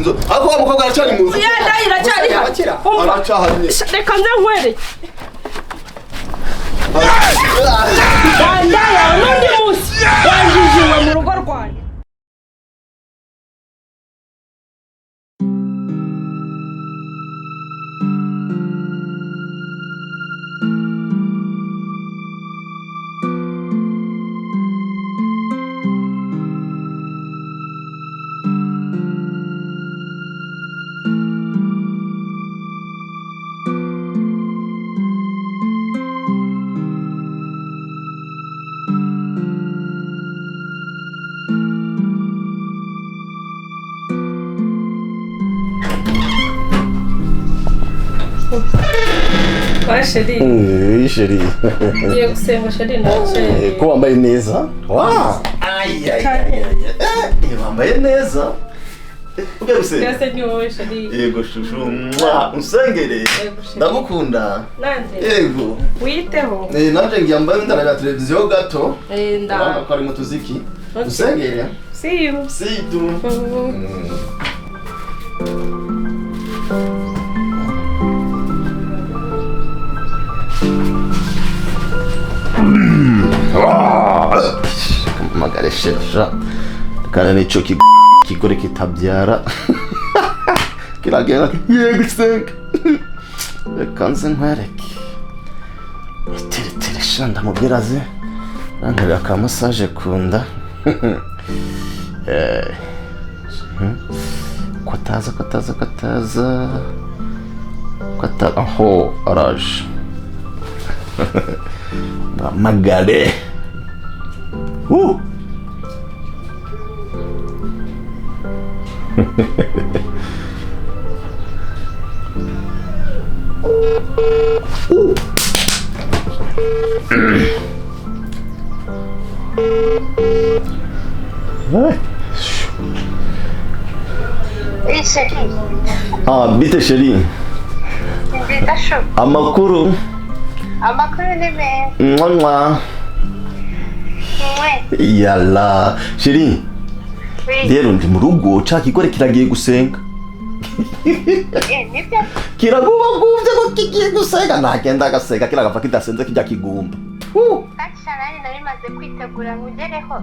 Sinzo ariko wa mukobwa aracyari mu nzu. Ya ndayi iracyari hano. Aracyahari. Reka nze nkwereke. Wandaya n'undi munsi wanjijiwe mu rugo rwanjye. Chérie. Oui, chérie. Ngiye gusenga chérie ndakeye. Ko wambaye neza? Wow. Ay ay ay. Wambaye neza. Ugiye gusenga? Byose ni wowe chérie. Yego shushu. Mwa, unsengere. Ndagukunda. Nanje. Yego. Witeho. Nanje ngiye mbaye ndareba televiziyo gato. Nda. Urabona ko ari mu tuziki. Usengere. See you. See you. Magare sheja kana nico kigore kitabyara kiragenda yego senga reka nze nkwereke iteretere sha ndamubwira aze rankarira ka massage kunda ko ataza ko ataza ko ataza ko ataza aho araje Magare. Ah, bite chérie. Amakuru. Amakuru ni meza. Mwa mwa. Yalla, chérie. Rero ndi mu rugo ca kigore kiragiye gusenga. Nibyo? Kiragubaguvye ko kigiye gusenga nagenda agasenga kiragapfa kidasenze kijya kigumba. Katisha nani nari maze kwitegura nkugereho.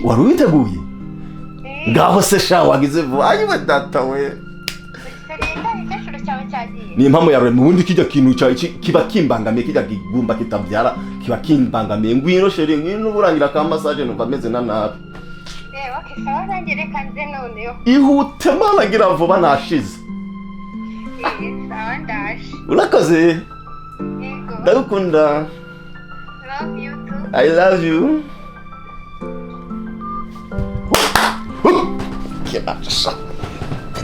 Wari witeguye? Ngaho se sha wagize vuba. Ayiwe data we. Ni impamo yawe mu bundi kijya kintu cya kiba kimbangamiye kijya kigumba kitabyara kiba kimbangamiye. Ngwino chérie, ngwino uburangira ka massage numva meze na nabi. Okay, sawa nanjye reka nze noneho. Ihute mana ngira vuba nashize. Sawa ndaje. Urakoze. Yego. Ndagukunda. Love you too. I love you. Kibasha.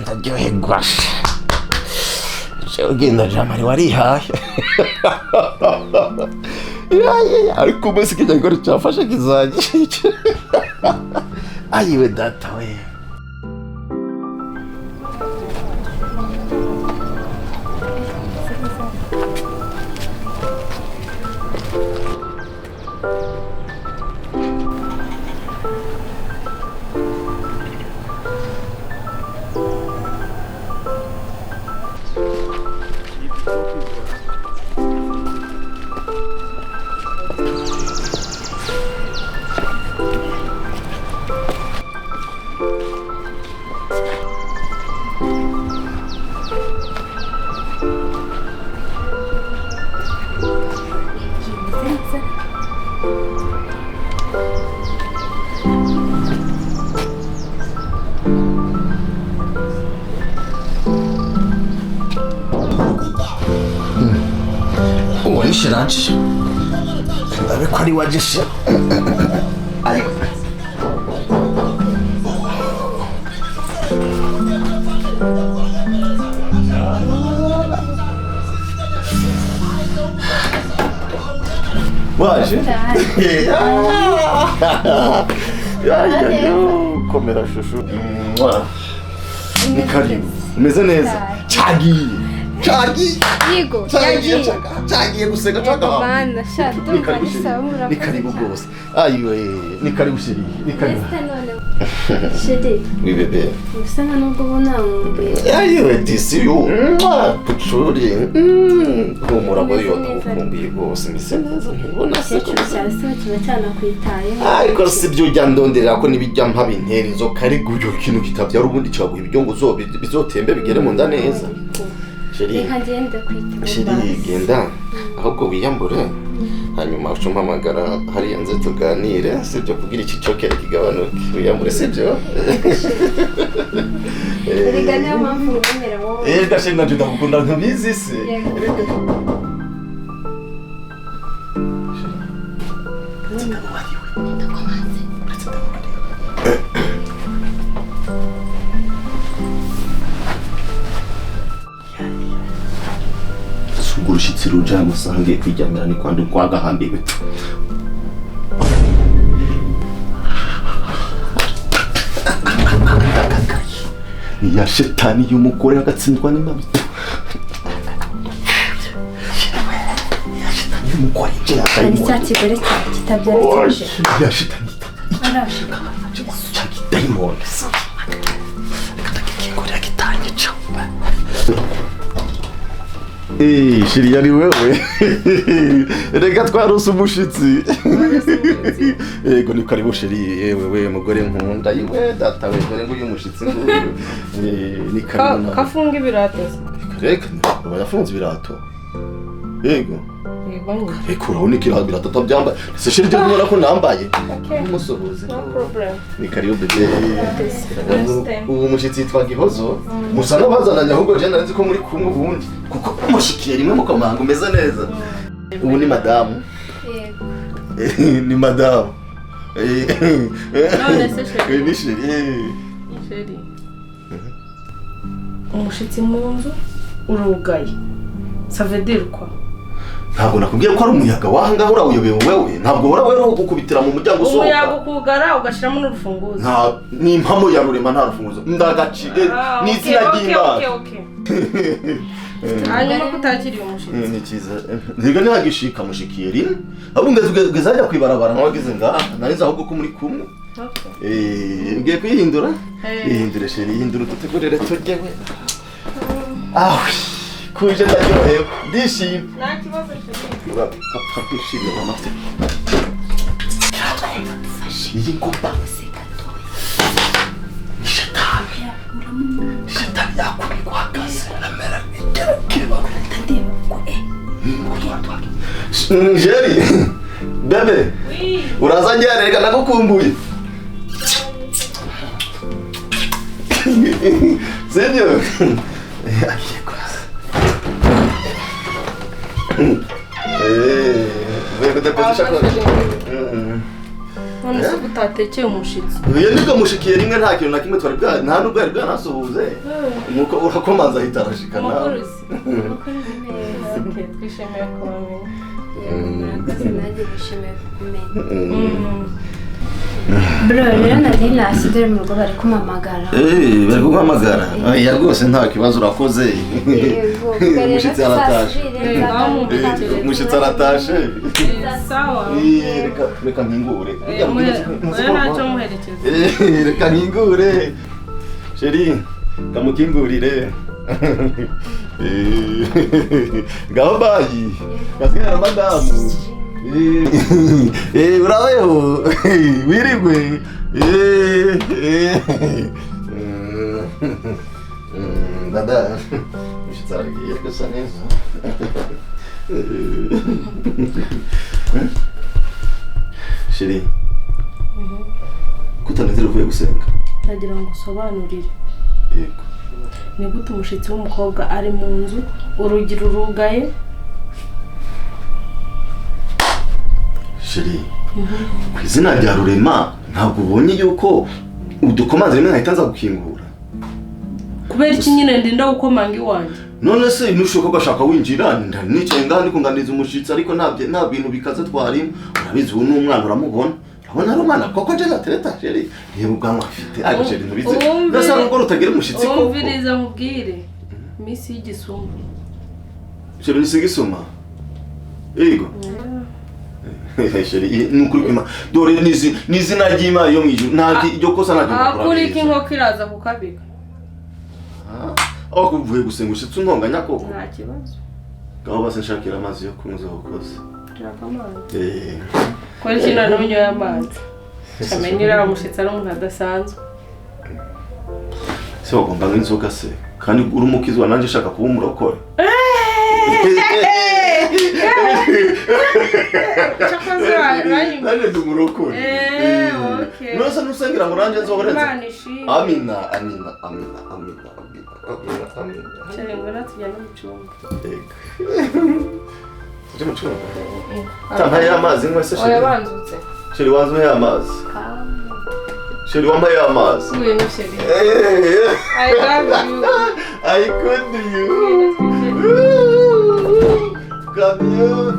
Ndaryoherwa. Ugenda jamari warihaye. Ariko umunsi kijya gikora cyafashe kizajya. Ayiwe data we. Uwo ni shiranje ndabe ko ari waje ariko waje komera shushu ni karibu umeze neza cyagiye cyagiye Yego, cyagiye cyagiye guseka cyaga bana sha ndumva ni sawa murakoze. Ni karibu rwose. Ayiwe, ni karibu chérie, ni karibu. Chéri, Oui bébé. Usa nka nubwo ubona nkumbuye. Ayiwe disi yu pucuri. Humura ko yo ndagukumbuye rwose, mbese neza ntubona se ko Ikecuru cyawe se kiba cyanakwitayeho. Ariko si byo ujya ndonderera ko nibijya mpa bintera inzoka, ariko ibyo kintu kitabyara ubundi cyaguha ibyo ngo bizotembe bigere mu nda neza. Chéri, Reka ngende kwita. Chéri genda ahubwo wiyambure, hanyuma uce umpamagara hariya nze tuganire, sibyo? Kugira iki cokere kigabanuke, wiyambure, sibyo? Erega niyo mpamvu nkwemera wowe. Erega chéri nanje ndagukunda ntubizi se. Yego. Ndakomanze. Ubwo urushyitsi ruja amasaha ngiye kwiryamira ni kwandi kwagahambiwe. Ni ya shetani y'umugore agatsindwa n'Imana. Ya shetani y'umugore Hari cya kigore cyawe kitabyara kije. Ya shetani Araje. cya kidayimoni. Reka ndakikingurira kitanyica. Chéri yari wewe. Reka twarose umushitsi. Yego ni karibu chéri, yewe we mugore nkunda yiwe data we dore nguyu mushitsi nguyu. Ni karibu nawe. Kafunga ibirato se. Reka yafunze ibirato. Yego. Yego nyine. Reka urabona ibirato atabyambaye. Ese chéri byo ubona ko nambaye? Okay. Umusuhuze. No problem. Ni karibu bébé. Understand. Ubu mushyitsi yitwa Gihozo. Musa n'abazananye ahubwo je nari nzi ko muri kumwe ubundi. Kuko mushikiye rimwe mukomanga umeze neza. Ubu ni madamu. Yego. Ni madamu. None se chéri? Ni chéri. Chéri. Umushitsi mu nzu urugaye. Ça veut dire quoi? Ntabwo nakubwiye ko ari umuyaga wahangaha urawuyobewe wewe. Ntabwo uhora wewe gukubitira mu muryango usohoka. Umuyaga ukugara ugashiramo n'urufunguzo. Nta ni impamo ya Rurema nta rufunguzo. Ndagaciye ni izina ry'Imana. Okay, okay. Hanyuma kutakiriye umushitsi. Ni cyiza. Ntiga ntihagishika mushikiye rimwe. Ahubwo ngeze hajya kwibarabara nkawagize ngaha. Narize ahubwo ko muri kumwe. Okay. Ugiye kwihindura? Ihindure chéri, ihindure udutegurire turye we. Awe, kuje ndaryohewe, ndishimye. Nta kibazo chéri. Urapfa kwishimira mama afite. Iyi ngoma ni shetani. Shetani yakwihagaze aramera nk'ikeba. Chéri, bébé, Oui. uraza njyana reka ndagukumbuye. Sibyo? Agiye kuza. Uvuye kudepoza ishakoshi. None se utatekeye umushitsi? Iyo nibwo mushikiye rimwe nta kintu na kimwe twari bwa nta nubwo yari bwanasuhuze. Nuko urakomanza ahita arashika nawe. Umukuruzi. Amakuru ni meza. Okay, twishimiye kubamenya. Yego, murakoze nanjye nishimiye kukumenya. Bro, rero nari nasi dore mu rugo bari kumpamagara. Bari kuguhamagara. Oya rwose nta kibazo urakoze. Yego, ubwo rero Umushitsi aratashe. tuzasubire, nzagaruka. Umushitsi aratashe. Sawa. Reka nkingure. Oya ntacyo muherekeza. Reka nkingure. Chéri, kamukingurire. Ngaho bayi. Gasigara na madamu. Urabeho. Wirigwe. Dada. Umushitsi aragiye gusa neza. Chéri. Kutanezera uvuye gusenga. Ndagira ngo usobanurire. Yego. Ni gute umushitsi w'umukobwa ari mu nzu urugi rurugaye? Chéri, ku izina rya Rurema ntabwo ubonye yuko udukomanze rimwe nkahita nza gukingura. Kubera iki nyine ndinda gukomanga iwanjye? None se nushoka ugashaka winjira, nicaye ngaha ndi kunganiriza umushitsi ariko nta bintu bikaze twarimo. Urabizi ubu ni umwana uramubona. Urabona ari umwana koko je natereta chéri. Reba ubwanwa afite. Ariko chéri ntubizi. Nasa n'ubwo rutagira umushitsi koko. Umviriza nkubwire. Misi y'igisuma. Chéri nisiga isuma. Yego. Chéri, ni ukuri kwima dore n'izina ry'Imana yo mu ijuru nta iryo kosa ntabyo nakora. Akuri k'inkoko iraza kukabika. Aho kuvuye gusenga ushitse untonganya koko. Nta kibazo. Gaho base nshakira amazi yo kunywa ukoze. Shaka amazi. Kora kino n'unyoye amazi. Kamenyera umushitsi ari umuntu adasanzwe. Se wagomba nk'inzoga se kandi uri umukizwa nanjye shaka kuba umurokore. Nanjye ndi umurokore. Okay. Nose nusengera ngo nanjye nzohorenze. Imana ishimwe. Amina, amina, amina, amina, amina, amina, amina. Chere ngwino tujyane mu cyumba. Yego. Tujye mu cyumba. Tampaye amazi nkwe se chéri. Oya banzutse. Chéri wanze umpaye amazi. Chéri wampaye amazi. Ngwino chéri. I love you. I could you. Come here.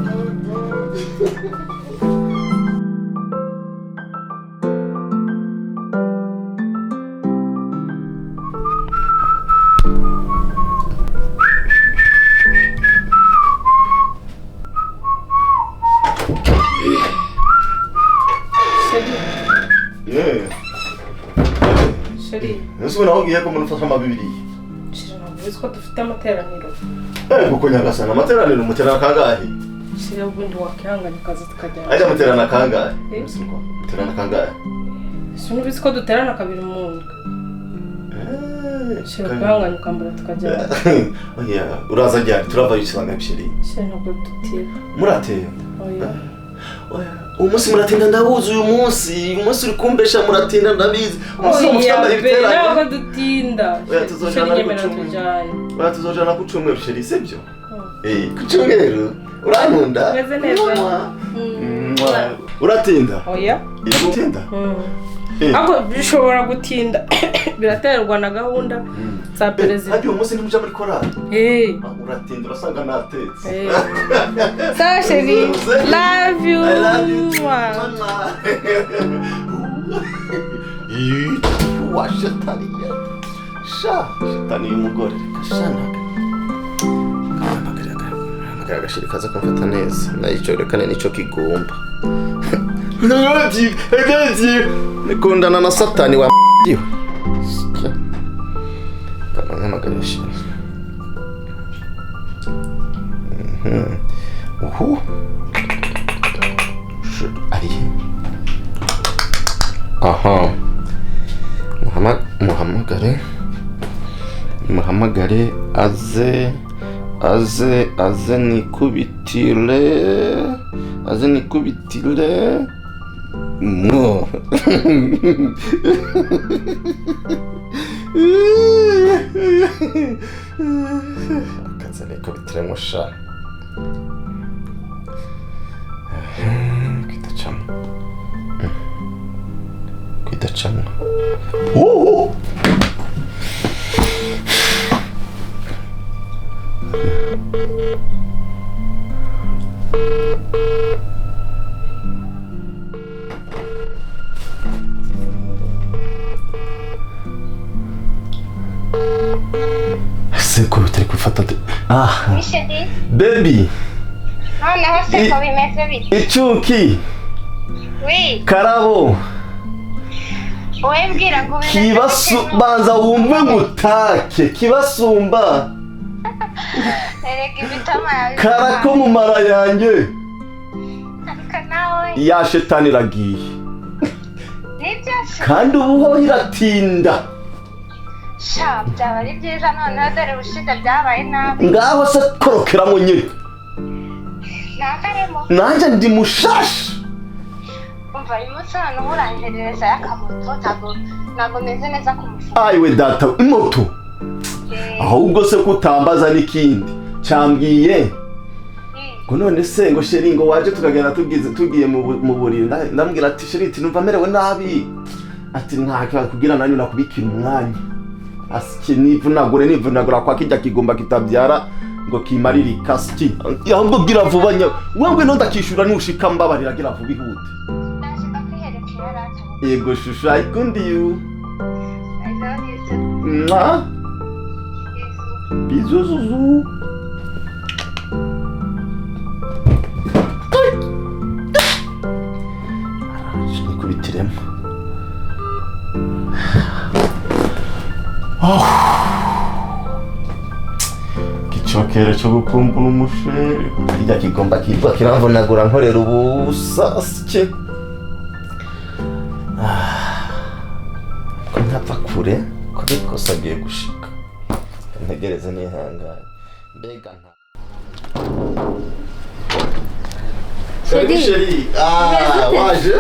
Chéri. Chéri. Ese naho ugiye ko mufasha amabibiri. Chéri ntabwo uzi ko dufite amateraniro. Kuko nyagasana amateraniro muterana kangahe? Chéri ubundi wakihangana ukaza tukajyana. Ajya muterana kangahe? Muterana kangahe? Sinubizi ko duterana kabiri mu ndwi. Chéri ukihangana ukambara tukajyana. Oya, uraza ryari? Turava yisanga chéri. Chéri ntabwo dutira. Muratinda? Oya. Oya, umunsi muratinda ndabuzi uyu munsi uri kumbesha muratinda ndabizi. Umunsi mufite ibiterane. Ntabwo dutinda. Oya tuzojana ku cyumweru. Oya tuzojana ku cyumweru chéri sibyo? Ku cyumweru urankunda? Meze neza. Uratinda? Oya. Iratinda? Ahubwo bishobora gutinda biraterwa na gahunda za perezida. Hadi uyu munsi ntimuja muri korali? Uratinda urasanga natetse. Sawa chéri. Love you. I love you. Wa shetani ya. Sha, shetani y'umugore reka shanaga. Hamagara agashiri kaza kumfata neza. Nayico rekane nico kigomba. Nikundana na satani wa iwe. Kama agashiri. Uhu. Ari. Aha. Muhamagare. Muhamagare aze aze aze nikubitire. Aze nikubitire. Mwo. Akaze nikubitire musha. Kwitacamo. Kwitacamo. Oh! Seko bitari gufata. Ah. Baby. Noneho seko bimeze bite? Icuki. Oui. Karabo. Wowe mbwira ngo kibasu banza wumve ngutake kibasumba. Erega ibitama yawe. Karako mu mara yanjye. Ariko nawe. Ya shetani iragiye. Nibyo. Kandi ubu iratinda. Sha, byaba ari byiza noneho dore ubushize byabaye nabi. Ngaho se korokeramo nyine. Nakaremo. Nanjye ndi mushashi. Umva uyu munsi noneho urangerereza y'akamoto ntabwo meze neza ku mufuka. Ayiwe data, imoto. Ahubwo se kutambaza n'ikindi. Cyambwiye. Ngo none se ngo chéri ngo waje tukagenda tugiye mu buriri ndambwira ati chéri ati numva merewe nabi. Ati nta kugira nanyu nakubikira umwanya. Asiki nivunagure nivunagura kwa kijya kigomba kitabyara ngo kimarire ikasiki. Ahubwo gira vuba nya. Wewe no ndakishura nushika mbabarira gira vuba ihute. Yego shushu, I kundi you. I love you too. Mwah. Bisous zuzu. Ndasubiyemo. Gicokere cyo gukumbura umusheri. Kirya kigomba kirwa kiramvunagura nkorera ubusa sike. Ko ntapfa kure ko bikosa agiye gushika. Ntegereze nihangane. Mbega nta Chérie. Chérie. Ah, waje.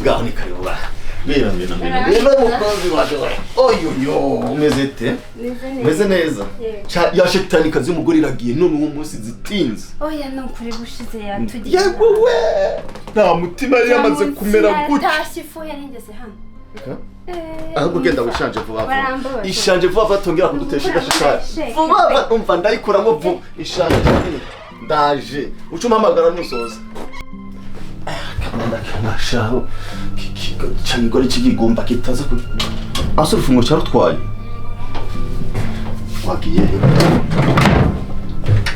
Ngaho ni karibu ba. Ngwino ngwino ngwino. Ngwino mukunzi waje. Oyoyo, umeze te? Meze neza. Ya shetani kazi umugore iragiye none uwo munsi zitinze. Oya no kuri bushize yatugiye. Yego we. Nta mutima yari yamaze kumera gutya. Yatashye ifu yarigeze hano. Ahubwo genda wishanje vuba vuba. Ishanje vuba vuba tongera kudutesha igashishanje. Vuba vuba umva ndayikuramo vuba ishanje. Ndaje ucumpamagara nusoza. Kamanda kamashaho cyangwa kigomba kitaza ku aso urufungo cyarutwaye wagiye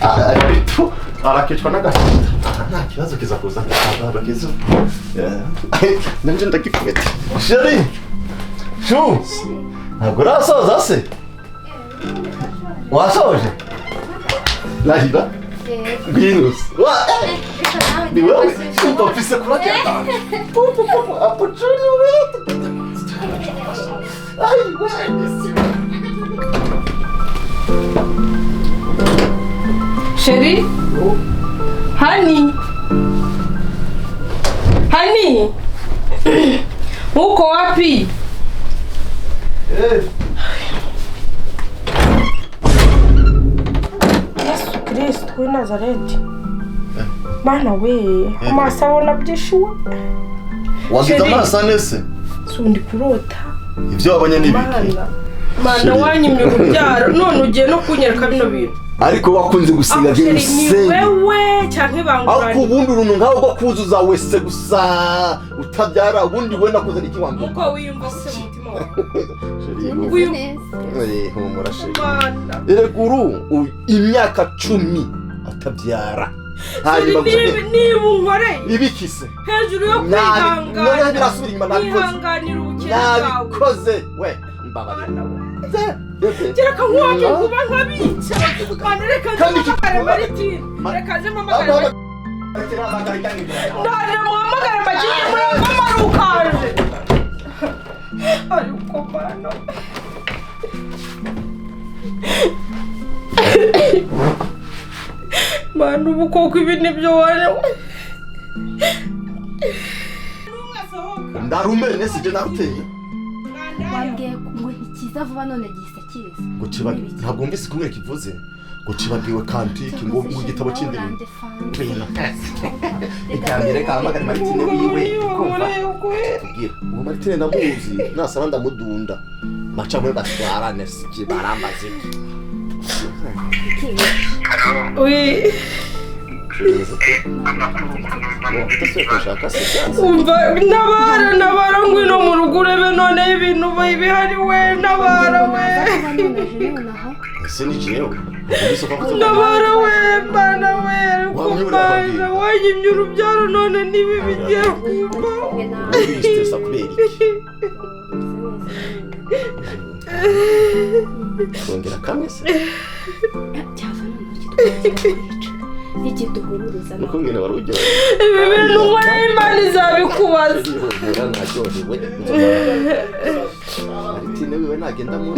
ariko arakicwa n'agahinda nta kibazo kiza kuza abakizo nanje ndagikubita chérie chou ntabwo urasoza se wasoje lahira Ngwino. Ni wewe umva kuragenda. Pupu pupu apuchuri wewe. Ai wewe. Chérie? Hani? Hani? Uko wapi? Eh. Yesu Kristo w'i Nazareti. Bana we, amaso abona byishuwe. Wagize amaso ane se? Sundi kurota. Ibyo wabonye ni ibiki? Mana wanyimye urubyaro none ugiye no kunyereka bino bintu. Ariko wakunze gusenga je ni wewe canke banguranye. Ariko ubundi uruntu nkaho rwo kuzuza wese gusa utabyara ubundi we nakuze iki wambye. Uko wiyumva gute mu mutima wawe? Chérie, humura chérie. Ereguru imyaka 10 atabyara. Hanyuma niba unkoreye ibikise hejuru yo kwihangana. None birasubira inyuma nabikoze. Nihanganira ubukene bwawe. Nabikoze we mbabarira. Kereka nkuwake kuba nkabica. Mana reka nze Martine. Reka nze mpamagare. Ndaje muhamagare Martine muramarukaje. Ariko mana. Mana ubu koko ibi nibyo waje. Ndarumene sije naruteye. Wambwiye ngo ntikiza vuba none gihise kiza. Ngo kiba ntabwo mvise kumwe kivuze ngo kibagiwe kantiki ngo mu gitabo cy'indirimbo. Icyambere kahamagara Martine wiwe kumva. Tubwira uwo Martine ndamuzi nasaba ndamudunda. Baca muri batwarane siki barambaze. Oui. Umva nabara nabara ngwino mu rugo urebe none ibintu bihari we nabara we. Ese ni jewe. Nabara we bana we kumana wanyimye urubyaro none nibi bigiye kumba. Kongera kamwe se. Cyava none kitwa igiduhururiza nuko ngene warujya ibi bintu nkora Imana izabikubaza. Martine wiwe nagenda mu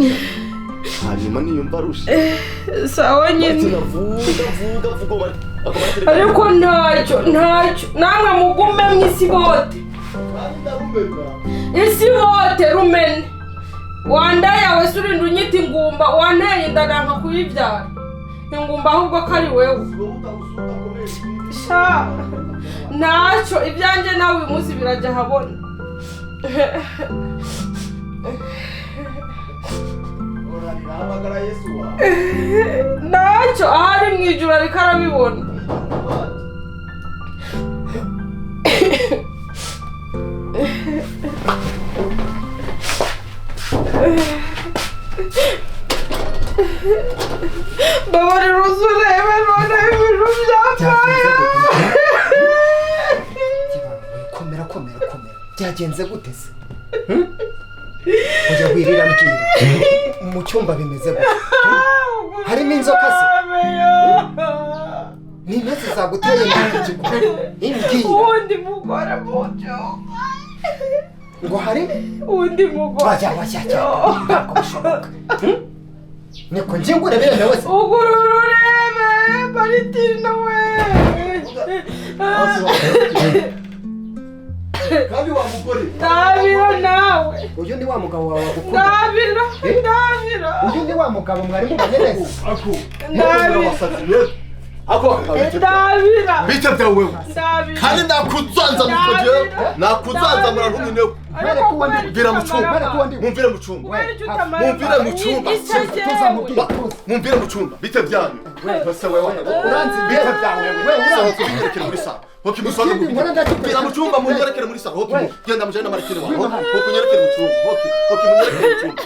hanyuma niyumva arushe sawa nyine vuga vuga ariko ntacyo ntacyo namwe mugume mw'isi bote isi bote rumene wanda yawe se urinda unyita ingumba wanteye inda nanka kuyibyara ingumba ahubwo ko ari wewe sha ntacyo ibyanjye nawe uyu munsi birajya ahabona. Ntacyo ahari mu ijuru ariko arabibona. Babarira uzurebe none ibintu byapfaye. Komera komera komera. Byagenze gute se? Ujya wirira mbwira. Mu cyumba bimeze gute? Harimo inzoka se? Ni intozi zaguteye mu kigo. Imbwira. Uwundi mugore mu cyumba. Ngo hari undi mugore. Wajya ntabwo bishoboka. Niko nje ngo urebe nawe se. Ugurura urebe Maritina we. Kandi wa mugore. Ndabira nawe. Uyu ni wa mugabo wawe wagukunda. Ndabira, ndabira. Uyu ni wa mugabo mwari mubanye neza. Ako. Ndabira. Ako. Ndabira. Bite byawe wewe. Ndabira. Kandi nakuzanza mukoje. Nakuzanza murarumwe. Mvira mu cyumba. Mumvire mu cyumba. Mumvire mu cyumba. Mumvire mu cyumba. Bite byanyu. Bose wewe. Uranzi bite byawe wewe. Uranzi munyerekere muri sala. Hoki musoza mvira mu cyumba munyerekere muri sala. Hoki genda mujane na Maritine wawe. Hoki unyerekere mu cyumba. Hoki munyerekere mu cyumba.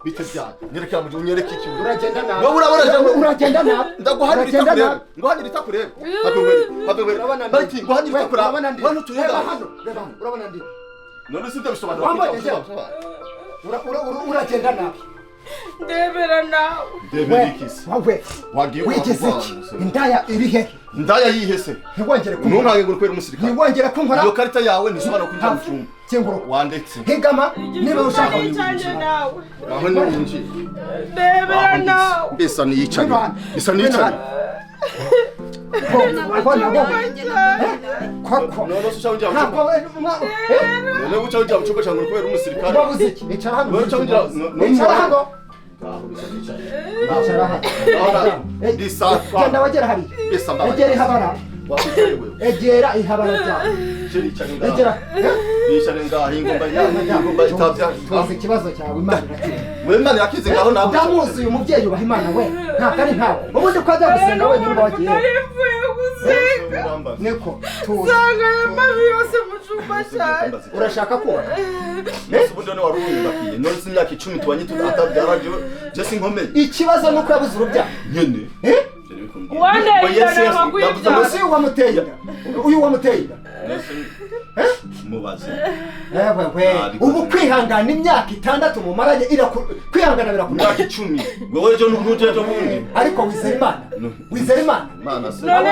Bite byanyu. Nyerekera mu unyereke iki. Uragenda nabi. Wowe urabona uragenda nabi. Ndaguhanira itakureba. Nguhanira itakureba. Habe wewe. Mariti nguhanira itakureba. Wano tureba hano. Reba hano. Urabona ndi. None si ndabisobanura. Uragenda nabi. Ndebera nawe. Ndebera ikisi. Wawe. Wagiye wigeze iki? Indaya iri he? Indaya yihese. Ntiwongere kunkora. Ntuntange ngo ukwere umusirikare. Ntiwongere kunkora. Iyo karita yawe ntisobanura kwinjira mu cyumba. Kinguruka. Wandetse. Higama niba ushaka kwinjira nawe. Aho ni winjiye. Ndebera nawe. Mbese niyicare. Bisa niyicare. Koko. None se ushaka mu cyumba. None uca ujya mu cyumba cyangwa kubera umusirikare. Wabuze iki? Icara hano. None uca ujya. Icara hano. Icara hano. Ndisa. Genda wagera hariya. Bisa mbabaye. Egera ihabara. Egera ihabara ryawe. Egera. Yicare ngaho ingumba ingumba itavya. Tuzi ikibazo cyawe Imana irakize. Wewe Imana irakize ngaho nawe. Ndamuzi uyu mubyeyi ubaha Imana we. Ntabwo ari nkawe. Ubundi ko ajya gusenga wenyine wagiye. Gusenga. Niko tuzi. Sanga amabi yose mu cyumba cyanjye. Urashaka kubaka? Nese ubundi none wari unyubakiye. None si imyaka 10 tubanye tutabyara je sinkomeye. Ikibazo nuko yabuze urubyaro. Nyene. Uyu wamuteye inda. Uyu wamuteye inda. Mubaze. Ewe ubu kwihangana imyaka 6 mumaranye kwihangana birakunaniye. Imyaka 10. Wewe ejo n'uje ejo bundi. Ariko wizera Imana. Wizera Imana. Imana se. None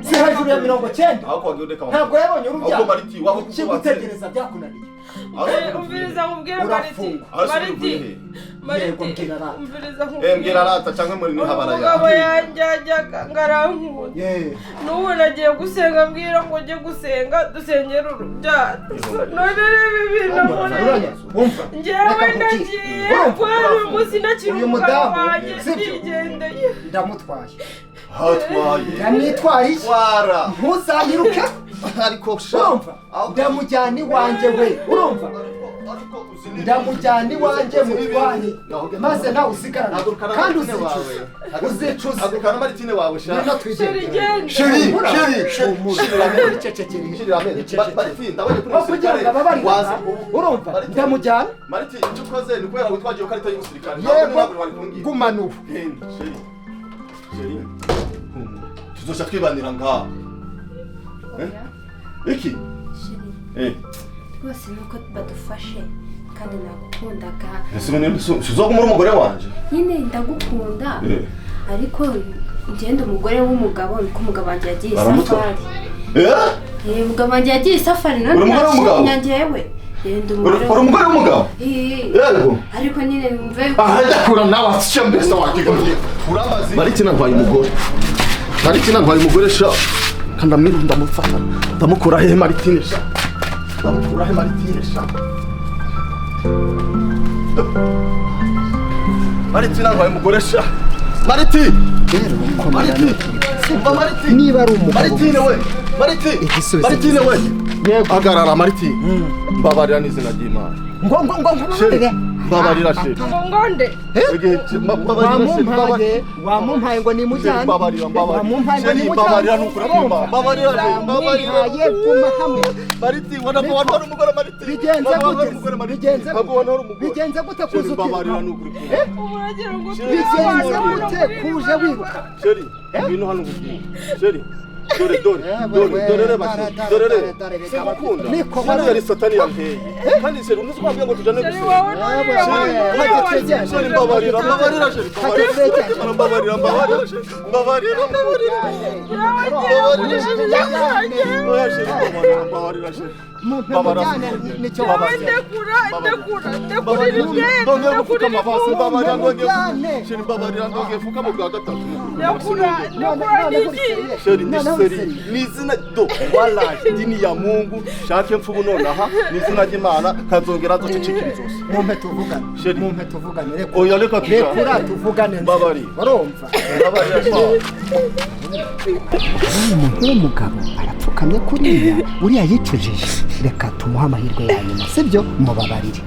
si hejuru ya 90. Aho kwagiye udeka. Ntabwo yabonye urubyaro. Ahubwo Mariti waho kigutegereza byakunaniye. Umviriza nkubwire Mariti. Mariti. Mariti. Umviriza nkubwire. Mbwira rata cyangwa muri nihabara yawe. Umugabo yanjyajyaga ngarankunda. N'ubu nagiye gusenga mbwira ngo njye gusenga dusengera urubyaro. None reba ibintu nkoreye. Njyewe ndagiye kubera uyu munsi ntakiri umugabo wanjye nigendeye. Ndamutwaye. Hatwaye. Ndamwitwariye. Twara. Ntuzayiruke. Ariko urumva ndamujyana iwanjye we urumva ndamujyana iwanjye mutwaye maze nawe usigarane kandi uzicuza agukana Maritine wawe sha ngwino twigende sheri kugira ngo ababarira urumva ndamujyana Mariti icyo ukoze ni kubera witwaje iyo karita y'umusirikare yego gumana ubu sheri tuzoca twibanira ngaha. Iki? Sheri. Rwose nuko badufashe kandi nagukundaga. Ese none sizogumura umugore wanje? Nyine ndagukunda. Ariko ngenda umugore w'umugabo niko umugabo wanjye yagiye isafari. Umugabo wanjye yagiye isafari none umugore w'umugabo? Nyangewe. Yenda umugore. Uri umugore w'umugabo? Yego. Ariko nyine numve. Ah, ndakura nawe ashyambesa wakigoye. Urambazi. Maritina ntwaye umugore. Maritina ntwaye umugore sha. Ndamwiru ndamufata ndamukura he Maritine sha ndamukura he Maritine sha Maritina ntwaye umugore sha Mariti Mariti Mariti niba ari umugabo Maritine we Mariti Maritine we yego agarara Mariti mbabarira n'izina ry'Imana ngo ngo ngo nkubabarire mbabarira sheri ngo nde wamumpaye wamumpaye ngo nimujyane mbabarira wamumpaye ngo mbabarira mbabarira nukuri mbabarira mbabarira guma hamwe Mariti wana wari umugore Mariti bigenze gute bigenze bigenze gute kuza mbabarira nukuri bigenze gute kuje wiruka sheri ngwino hano ngubwire sheri Dore dore dore dore reba dore reba singukunda hano yari satani yanteye kandi chéri umunsi kwambwiye ngo tujane gusenga. Chéri mbabarira mbabarira chéri mbabarira mbabarira mbabarira chéri mbabarira mbabarira mbabarira chéri oya chéri mbabarira mbabarira chéri mbabarira ndekura ndekura ndekura imyenda ndekura mbabarira ndongeye chéri mbabarira ndongeye fuka mu bwa gatatu ndekura ndekura niki chéri ndi seri ni izina do walahi dini ya Mungu shake mfubu nonaha ni izina ry'Imana kazongera azocecekira zose mumpe tuvugane chéri mumpe tuvugane reka oya reka rekura tuvugane mbabarira barumva mbabarira umuntu w'umugabo arapfukamye kuriya uriya yicujije reka tumuhe amahirwe ya nyuma sibyo mubabarire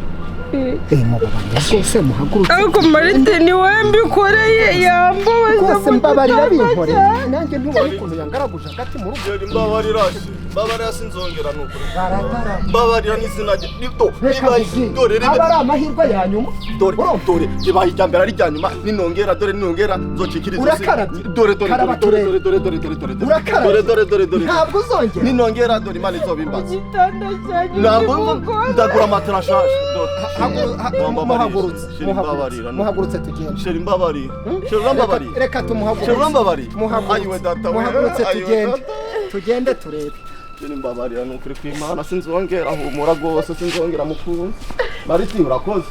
mubabarire rwose muhagurutse ariko Marite ni wowe mbikoreye yambabaza rwose mbabarira binkoreye nanjye ntubone ukuntu yangaraguje hagati mu rugo chéri mbabarira mbabarira sinzongera nukuri mbabarira n'izina rye reka dore aba ari amahirwe ya nyuma dore dore ibaye irya mbere ari irya nyuma ninongera dore ninongera nzocikiriza Urakarabye? dore dore Karaba dore turebe. dore dore dore dore dore Urakarabye? dore dore dore dore ntabwo uzongera ninongera dore Imana izobimbaza igitanda cyanjye ntabwo ndimugore ndagura matera nshasha dore muhagurutse chéri mbabarira muhagurutse tugende chéri mbabarira chéri urambabarira reka tumuhagurutse chéri urambabarira ayiwe muhagurutse data we muhagurutse ayiwe tugende data. tugende turebe Chéri mbabarira ni ukuri kw'Imana sinzongera humura rwose sinzongera mukunzi Mariti urakoze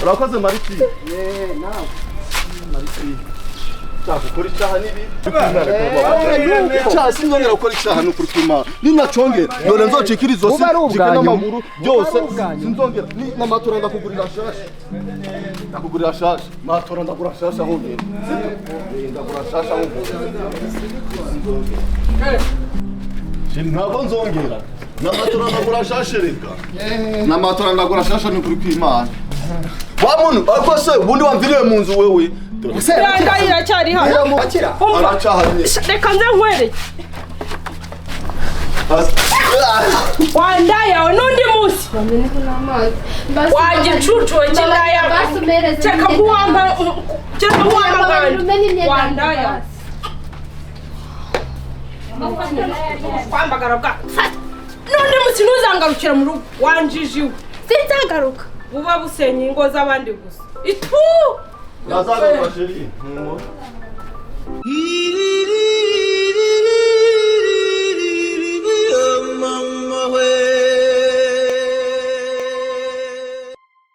urakoze Mariti nawe Mariti nshaka gukora icyaha nibi icyaha sinzongera gukora icyaha ni ukuri kw'Imana ninacongera dore nzocikira izosi Buba ari ubwa njike nyuma. n'amaguru byose Buba ari ubwa nyuma. sinzongera n'amatora ndakugurira shasha ndakugurira shasha matora ndagura shasha aho ngenda sibyo ndagura shasha aho ngenda sinzongera chéri ntabwo nzongera n'amatora ndagura shasha reka n'amatora ndagura shasha ni ukuri kw'Imana wa muntu ariko se ubundi wamviriye mu nzu wewe yanga iracyari hano akira umva aracahamye reka nze nkwereke wandayawe n'undi munsi Bameneho n'amazi. Basi wagicucuwe cy'indaya Basi umereze cyeka imyenda. nkuwampa cyeka nkuwampa Mbabarira umene imyenda wandaya basi. kwambagara bwa fata n'undi munsi ntuzangarukira mu rugo wanjijiwe Sinzagaruka. buba busenya ingo z'abandi gusa itu nazagaruka chéri Mama we.